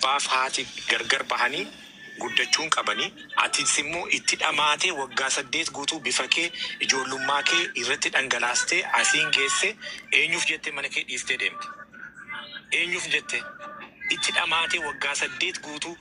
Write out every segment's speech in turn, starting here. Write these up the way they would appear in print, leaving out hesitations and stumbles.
Abbaaf haati gargar bahanii guddachuun qabanii, atis immoo itti dhamaatee waggaa 8 guutuu bifa kee, ijoollummaa kee irratti dhangalaastee asiin geesse. Eenyuuf jettee mana kee dhiistee deemte? Eenyuuf jette itti dhamaatee waggaa 8 guutuu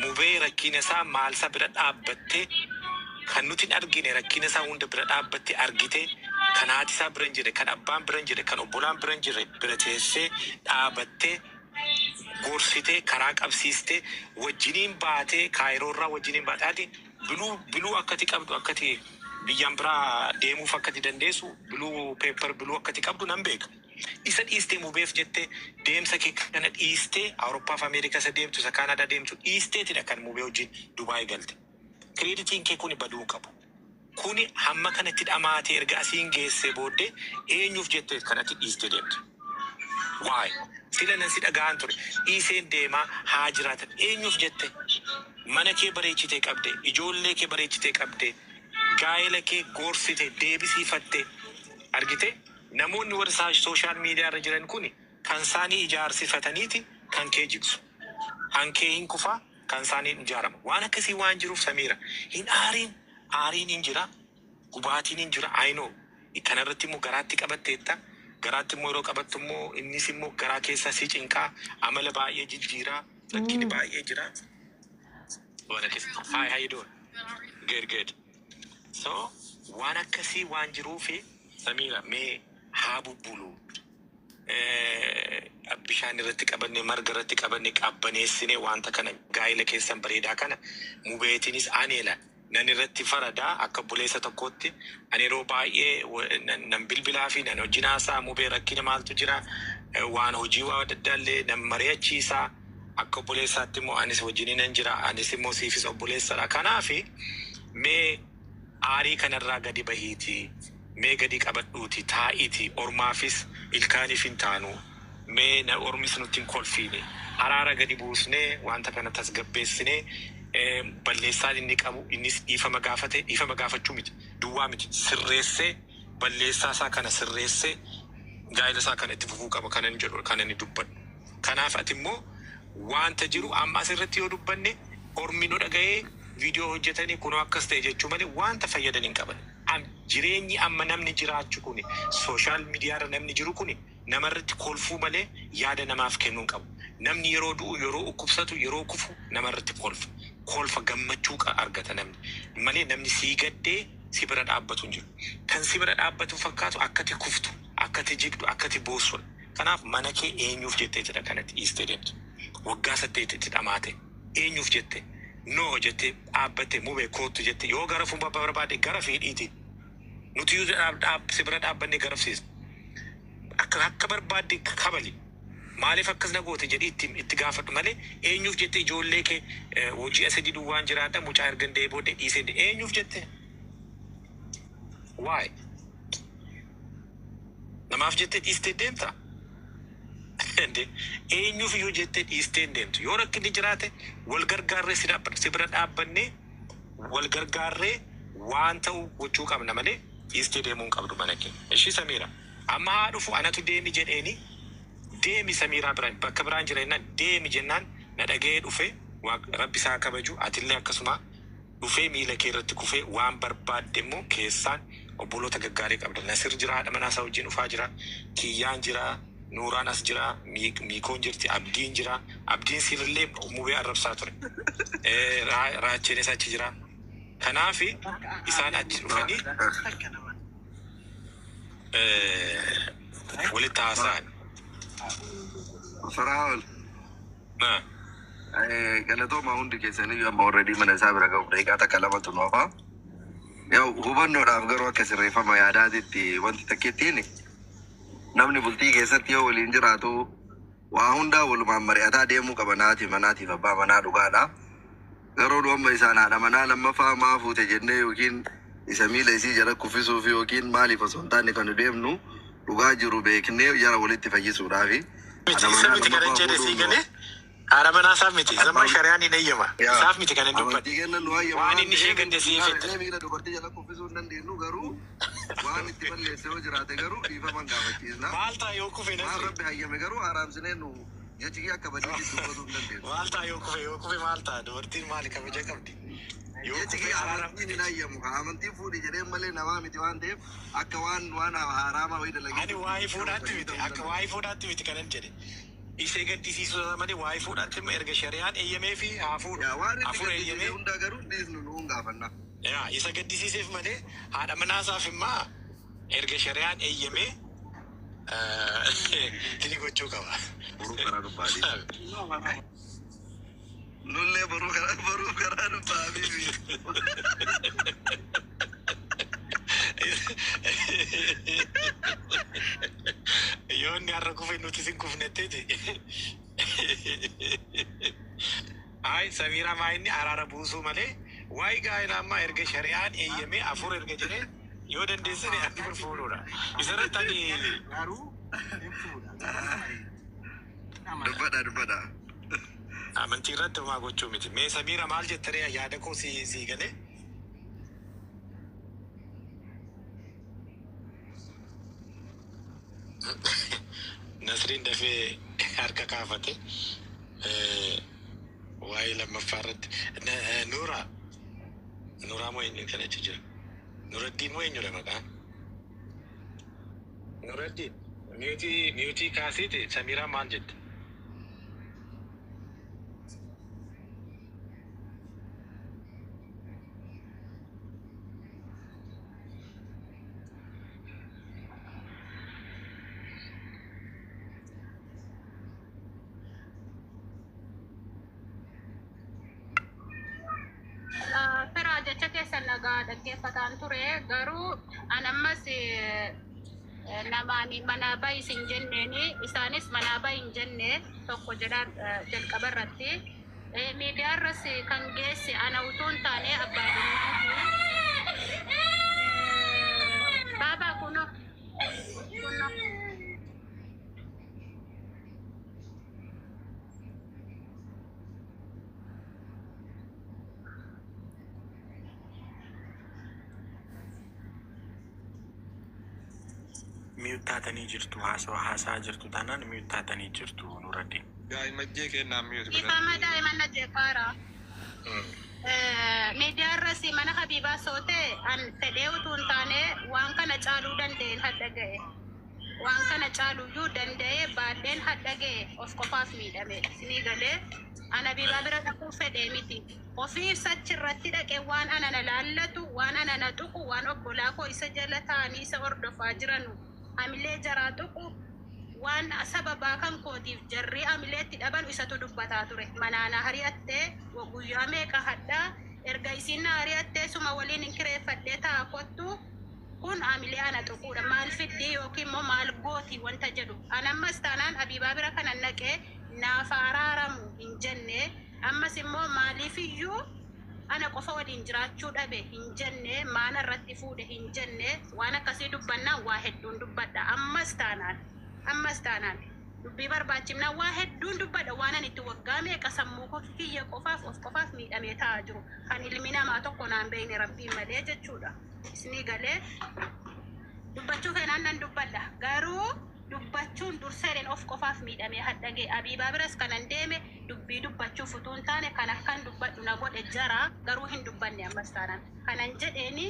Mubee rakkina isaa maalsaa bira dhaabbattee, kan nuti hin argine rakkina isaa hunda bira dhaabbattee argite, kan haati isaa bira hin jirre, kan abbaan bira hin jirre, kan obbolaan bira hin jirre bira teessee dhaabattee, gorsitee, karaa qabsiistee, wajjiniin baatee, Kaayiroorraa wajjiniin baate. Ati blue blue akkati qabdu, akkati biyyaan biraa deemuuf akkati dandeessu, blue paper blue akkati qabdu nan beeka. Isa dhiistee Mubeef jettee deemsa kee kana dhiistee, Awuroppaa fi Ameerikaa isa deemtu, isa Kaanaadaa deemtu dhiisteetidha kan Mubee wajjin Dubaay galte. Creditiin kee kuni baduu hin qabu. Kuni hamma kana itti dhamaatee erga asiin geessee booddee eenyuuf jettee kanatti dhiistee deemte? Why? Sila nan si dhaga'aan ture. Dhiiseen deemaa haa jiraatan. Eenyuuf jette? Mana kee bareechitee qabde, ijoollee kee bareechitee qabde, gaa'ela kee gorsite, deebisiifatte. Argite? Namoonni warri social media irra jiran kuni kan isaanii ijaarsifataniiti kan kee jigsu. Kan kee hin kufaa, kan isaanii hin ijaarama. Waan akkasii waan jiruuf, Samiira, hin aariin, aariin hin jira, gubaatiin hin jira. I know. Kanarratti immoo garaatti qabatteetta. Garaatti immoo yeroo qabattu immoo innis immoo garaa keessa si cinqaa, amala baay'ee jijjiiraa, rakkinni baay'ee jira. Waan akkasii. Hi, how you doing? Good, good. So, waan akkasii waan jiruufi, Samiira, mee haa bubbulu. Bishaan irratti qabanne, marga irratti qabanne, qabbaneessine wanta kana, gaa'ila keessan bareedaa kana. Mubeetiinis aneela nan irratti faradaa akka obboleessa tokkootti. Ani yeroo baay'ee nan bilbilaa fi nan wajjin haasaa. Mubee, rakkina maaltu jira, waan hojii waa adda addaallee nan mari'achiisaa. Akka obboleessaatti immoo anis wajjin nan jira, anis immoo siifis obboleessadha. Kanaafi mee aarii kanarraa gadi bahiiti, mee gadi qabadhuuti taa'iiti. Ormaafis ilkaaniif hin taanu, mee na ormis nutti hin kolfiine. Araara gadi buusnee wanta kana tasgabbeessinee, balleessaan inni qabu innis dhiifama gaafate, dhiifama gaafachuu miti, duwwaa miti, sirreessee, balleessaa isaa kana sirreessee gaa'ela isaa kana itti fufuu qaba kanan jedhu, kan inni dubbadhu. Kanaaf ati immoo wanta jiru amma asirratti yoo dubbanne, ormi nu dhaga'ee viidiyoo hojjetanii kunoo akkas ta'e jechuu malee wanta fayyadan hin qaban. Jireenyi amma namni jiraachu kuni, social mediarra namni jiru kuni, namarratti kolfuu malee yaada namaaf kennuu hin qabu. Namni yeroo du'u, yeroo dhukkubsatu, yeroo kufu namarratti kolfa. Kolfa gammachuu argata namni malee namni sii gaddee si bira dhaabbatu hin jiru. Kan si bira dhaabbatu fakkaatu akkati kuftu, akkati jigdu, akkati boossudha. Kanaaf mana kee eenyuuf jettee jedha kanatti dhiistee deemtu? Waggaa 8 itti dhamaate, eenyuuf jette no jettee dhaabbatte? Mubee koottu jette, yoo gara fuula barbaade gara fiidhiiti. Nuti yoo si bira dhaabbannee garafsiisna. Akka barbaadde kabali. Maaliif akkas na goote jedhii itti gaafadhu malee eenyuuf jette ijoollee kee hojii 3 duwwaan jiraadha, mucaa erga hin booddee dhiisee, eenyuuf jette? Waay, namaaf jettee dhiistee deemta? Eenyuuf iyyuu jettee dhiistee hin deemtu. Yoo rakkinni jiraate wal gargaarree si bira dhaabbannee, wal gargaarree waan ta'u gochuu qabna malee dhiistee deemuu hin qabdu mana kee. Ishii Samiira. Amma haa dhufu, anatu deemi jedheeni, deemi Samiiraa bira, bakka biraan jira jennaan, deemi jennaan na dhaga'ee dhufe. Rabbi isaa kabaju. Atillee akkasuma dhufee miila kee irratti kufee waan barbaadde immoo keessaan obboloota gaggaarii qabda. Nasir jira, haadha manaa isaa wajjin dhufaa jira. Kiyyaan jira, Nuuraan as jira, Miikoon jirti, Abdiin jira. Abdiin sirrillee Mubee arrabsaa ture. Raacheenis achi jira. Kanaafi isaan achi dhufanii walitti haasa'an. Firaa'ol. Galatooma hundi keessanii. Amma already mana isaa bira ga'uuf daqiiqaa takka lamatu nu hafa. Yaa, hubannoodhaaf garuu akka sirreeffama yaadaatitti wanti takkittiin, namni bultii keessatti yoo waliin jiraatu waa hundaa walumaan mari'ataa deemuu qaba, naati manaatiif abbaa manaa, dhugaadha. Garuu nu amma isaan haadha manaa lammaffaa maa fuute jennee yookiin isa miila isii jala kuffisuuf yookiin maaliif osoo hin taane, kan nu deemnu dhugaa jiru beeknee jara walitti fayyisuudhaafi. Miti, isa miti kan hin jedhe, sii galee, haadha manaa isaaf miti. Zaman shari'aan hin eeyyama. Isaaf miti kan hin dubbadhe. Amantii kennan nu hayyama. Waan inni ishee gande siif itti. Miila dubartii jala kuffisuu hin dandeenyu, garuu waan itti balleesse yoo jiraate garuu dhiifaman gaafachiisna. Maal ta'a yoo kufe Waan Nasri? Rabbi hayyame garuu haaraamsinee nu Jechi kee akka badiitti dubbatuu hin dandeessu. Maal ta'a yoo kufe, yoo kufe maal ta'a? Dubartiin maali kabaja qabdi? Yoo Jechi kufe kee araara amantiin hin hayyamu. Amantiin fuudhi jedheen malee namaa miti waan ta'eef akka waan waan haaraama wayii Ani dalagee waa'ee nama fuudhaatti badii miti, ta'uu hin akka danda'u. waa'ee fuudhaatti miti kanan jedhe. Isee gaddisiisuu malee waa'ee fuudhaatti immoo erga shari'aan eeyyamee fi haa fuudhu. Yaa waan inni Afur gaddisiise eeyyamee hundaa garuu dhiisnu nuun gaafanna. Yaa isa gaddisiiseef malee haadha manaasaaf immoo erga shari'aan eeyyamee tini gochuu qaba. Boruu karaa dubbaadhi. Nullee boruu karaa dubbaa habiibi. Yoo inni har'a kufe nuti sin kufnetteeti. Ay, Samiira maa inni araara buusuu malee waa'ee gaa'ela ammaa erga shari'aan eeyyamee afur erga jedhee yoo dandeessine afur fuudhuudha. Isarratti ani Garuu hin fuudha. Garuu Dubbadha dubbadha. Amantii irratti homaa gochuu miti. Mee Samiira maal jettaree yaada koo si galee? Nasriin dafee harka kaafate. Waa'ee lammaffaa irratti. Nuura. Nuuraa moo eenyu kan achi jira? Nuraddiin moo eenyudha maqaan? Nuraddiin. Mute kaasiiti Samiiraa maal jette? Firaa jecha keessan nagaa dhaggeeffataan ture, garuu an ammas namaan manaa bahi isin jenneeni, isaanis manaa bahi hin jenne tokko jedhaan jalqaba irratti. Miidiyaa irras kan geesse ana utuu hin taane abbaa dhimmaati. Baabaa kuno kuno. Mute taatanii jirtu, haasawa haasaa jirtu taanaan mute taatanii jirtu Nuraddiin. Daa'ima jee kennaa mute Ifama godhadhu. daa'ima na jeeqaara. Miidiyaa irras mana Habiibaa sootee an fedhee utuu hin taane waan kana caaluu danda'een hadha ga'e. Waan kana caaluyyuu danda'ee baadheen hadha ga'e of qofaaf miidhame. Isinii galee an Habiibaa bira dhaquu fedhee miti. Ofiif sachirratti dhaqee waan ana na laallatu, waan ana na tuqu, waan obbolaa koo isa jala taa'anii isa hordofaa jiranu hamilee jaraa tuqu, waan sababaa kan kootiif jarri hamileetti dhaban isatu dubbataa ture. Manaana hari'attee guyyaa meeqa hadhaa erga isiin na hari'attee suma waliin hin kireeffadhee ta'a kottu kun hamilee ana tuquudha. Maal fiddii yookiin immoo maal gooti wanta jedhu. An ammas taanaan Habiibaa bira kanan naqee naaf araaramu hin jenne, ammas immoo maaliifiyyuu ana qofa waliin jiraachuu dhabe hin jenne, maana irratti fuudhe hin jenne. Waan akkasii dubbannaan waa hedduun dubbadha. Ammas taanaan dubbii barbaachifnaan waa hedduun dubbadha. Waan ani itti waggaa meeqa sammuu koo kiyya qofaaf of qofaaf miidhamee taa'aa jiru kan ilmi namaa tokko naan beekne rabbiin malee jechuudha. Isinii galee dubbachuu feenaan nan dubbadha, garuu dubbachuun dursa jedheen of qofaaf miidhamee hadhagee. Abiibaa biras kanan deeme dubbii dubbachuuf utuu hin taane kan akkan dubbadhu na godhe jara, garuu hin dubbanne. Ammas taanaan kanan jedheeni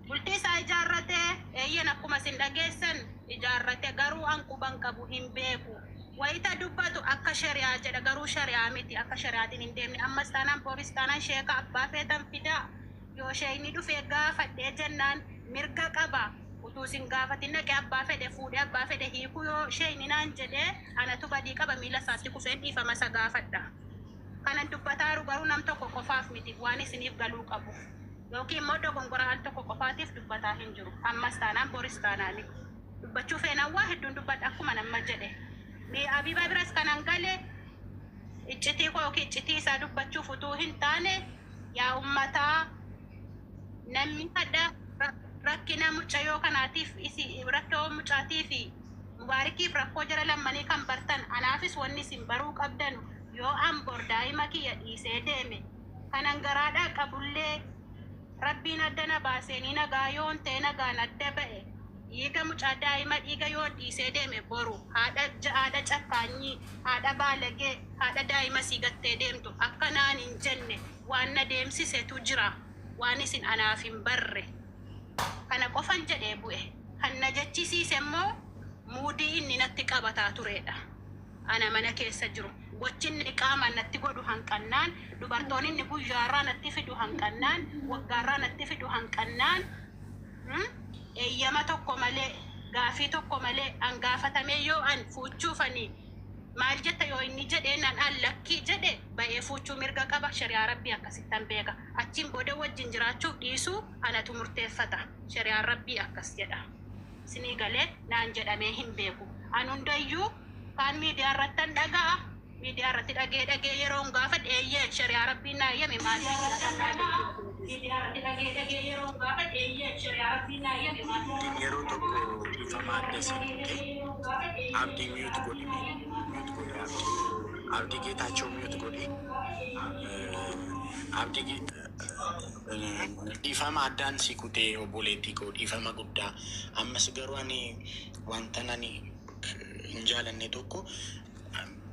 bultii isaa ijaarratee eeyyan akkuma isin dhageessan ijaarrate, garuu an quban qabu hin beeku. Wayita dubbatu akka shari'aa jedha, garuu shari'aa miti, akka shari'aatiin hin deemne. Ammas taanaan booris taanaan sheeka abbaa feetan fidaa, yoo sheekni dhufee gaafadhee jennaan mirga qaba. Utuu isin gaafatin dhaqee abbaa fedhe fuudhee abbaa fedhe hiikuu yoo sheekni naan jedhee, anatu badii qaba, miila isaatti kufeen dhiifama isa gaafadha. Kanan dubbataaru garuu nam tokko qofaaf miti, waan isiniif galuu qabu. Yookiin immoo dogongora al tokko qofaatiif dubbataa hin jiru. Ammas taanaan boris taanaani. Dubbachuu feenaan waa hedduun dubbadha akkuma nama jedhe. Mee Abiibaa biras kanan gale iccitii koo yookiin iccitii isaa dubbachuuf utuu hin taane, yaa ummataa, namni hadha rakkina mucayyoo kanaatiif isi rakkoo mucaatii fi mubaarikiif rakkoo jara lammanii kan bartan, anaafis wanni isin baruu qabdanu, yoo an bor daa'ima kiyya dhiisee deeme kanan garaadhaa qabullee rabbiin adda na baaseenii nagaa yoon ta'e nagaan adda ba'e Dhiiga mucaa daa'ima dhiiga yoo dhiisee deeme boru haadha cakkaanyii, haadha baalagee, haadha daa'ima sii gattee deemtu akka naan hin jenne waan na deemsisetu jira. Waan isin anaaf hin barre. Kana qofan jedhee bu'e. Kan na jechisiise immoo muudii inni natti qabataa turedha. Ana mana keessa jiru. Gochi inni qaamaan natti godhu hanqannaan, dubartoonni inni guyyaarraa natti fidu hanqannaan, waggaarraa natti fidu hanqannaan, eeyyama tokko malee, gaafii tokko malee, an gaafatamee yoo an fuuchuufanii maal jetta yoo inni jedhee nan an lakkii jedhe ba'ee fuuchuu mirga qaba. Shari'aa rabbii akkasittan beeka. Achiin booda wajjin jiraachuuf dhiisuu anatu murteeffata. Shari'aan rabbii akkas jedha. Isinii galee naan jedhamee hin beeku. An hundayyuu kaan miidiyaa irrattan dhaga'a. Miidiyaa irratti dhagee yeroon gaafa dheeyyee shari'aa rabbiin naa eeyyame maal miidiyaa irratti dhagee yeroon gaafa dheeyyee shari'aa rabbiin naa eeyyame maal Yeroo tokko dhiifama adda isin Abdii mute godhi, mute godhi Abdii. Abdii Geetaachoo mute godhi. Abdii, dhiifama addaan si kutee obboleettii koo, dhiifama guddaa. Ammas garuu ani wanta ani hin jaalanne tokko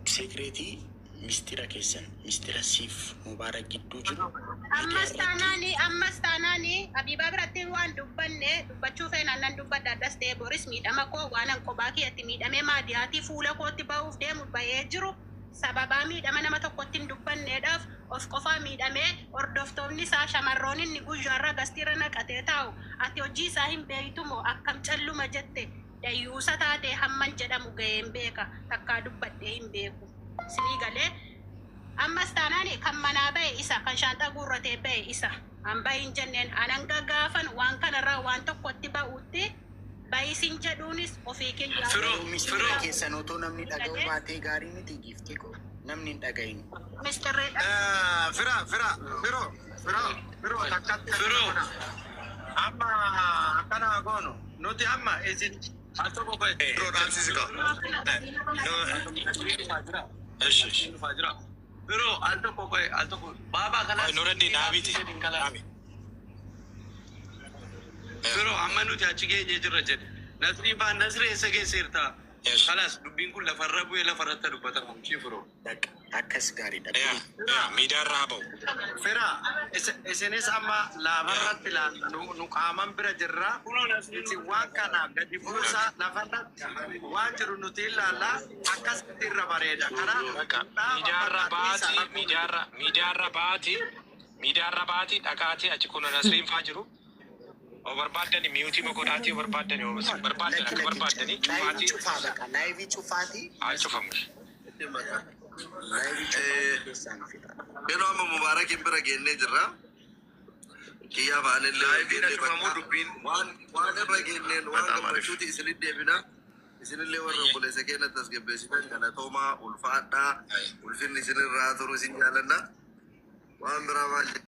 secret mistira keessan, mistira siif Mubaarak gidduu jiru miidiyaa Ammas irratti taanaani, ammas taanaani, Abiibaa biratti waan dubbanne dubbachuu feenaan nan dubbadha. Addas ta'ee boris miidhama koo waan an kophaa kiyyatti miidhamee maadiyaatii fuula kootti ba'uuf deemu ba'ee jiru sababaa miidhama nama tokkotti hin dubbanneedhaaf of qofaa miidhamee hordoftoonni isaa shamarroon inni guyyaarraa gastiirra naqatee taa'u ati hojii isaa hin beektumoo akkam calluma jette dayyuusa taatee hamman jedhamu ga'een beeka takkaa dubbadhee hin beeku. Sinii galee ammas taanaani kan manaa ba'e isa, kan shaanxaa guurratee ba'e isa. An ba'i hin jenneen anan gaggaafan waan kanarraa waan tokkotti ba'utti ba'isin jedhuunis ofii kiyyaa. Firoo, Garuu mistira firoo. keessan otoo namni dhaga'uu baatee gaarii miti, giiftii koo, namni hin dhagahin. Mistirreedha. Fira, fira, firoo, firoo, firoo takkatti Firoo. Amma akkana goonu nuti amma isin Al tokko qoe. Firoo, dhaabsisi kaa. እሺ እሺ Firoo, al tokko qoe, al tokko. Baabaa kalaas. Nuraddiin dhaabiiti. Dhaabi. Firoo, amma nuti achi geenyee jirra jedhe. Nasrii baa, Nasrii eessa geesseerta? Kalaas dubbiin kun lafarra bu'ee lafarratti dubbatama. Ishii firoo. Bakka akkas gaariidha. Miidiyaa irraa ba'u. Fira, isinis amma lafarratti nu qaaman bira jirra. Kunoo Nasriin Isin waan kana gadi buusa, lafarratti waan jiru nuti ilaalla, akkasitti irra bareeda. Bakka miidiyaarra baati, miidiyaarra baati dhaqaatii achi kun Nasriin faa jiru. O barbaaddani mute godhaatii, o barbaaddani, o barbaaddan akka barbaaddani Live cufaatii cufaa, baqa live cufaatii. Haa cufamu. Live cufaa keessaan fixa. Yeroo amma Mubaarakin bira geennee jirra. Kiyyaa faanillee Liveiin cufamuu dubbiin. waan irra geenneen waan በጣም አሪፍ. gammachuuti isinit deebina. Isinillee warra obboleessa keenya tasgabbeessitan galatoomaa, ulfaadhaa, ulfinni isinirraa turu, isin jaalanna. Waan biraa maal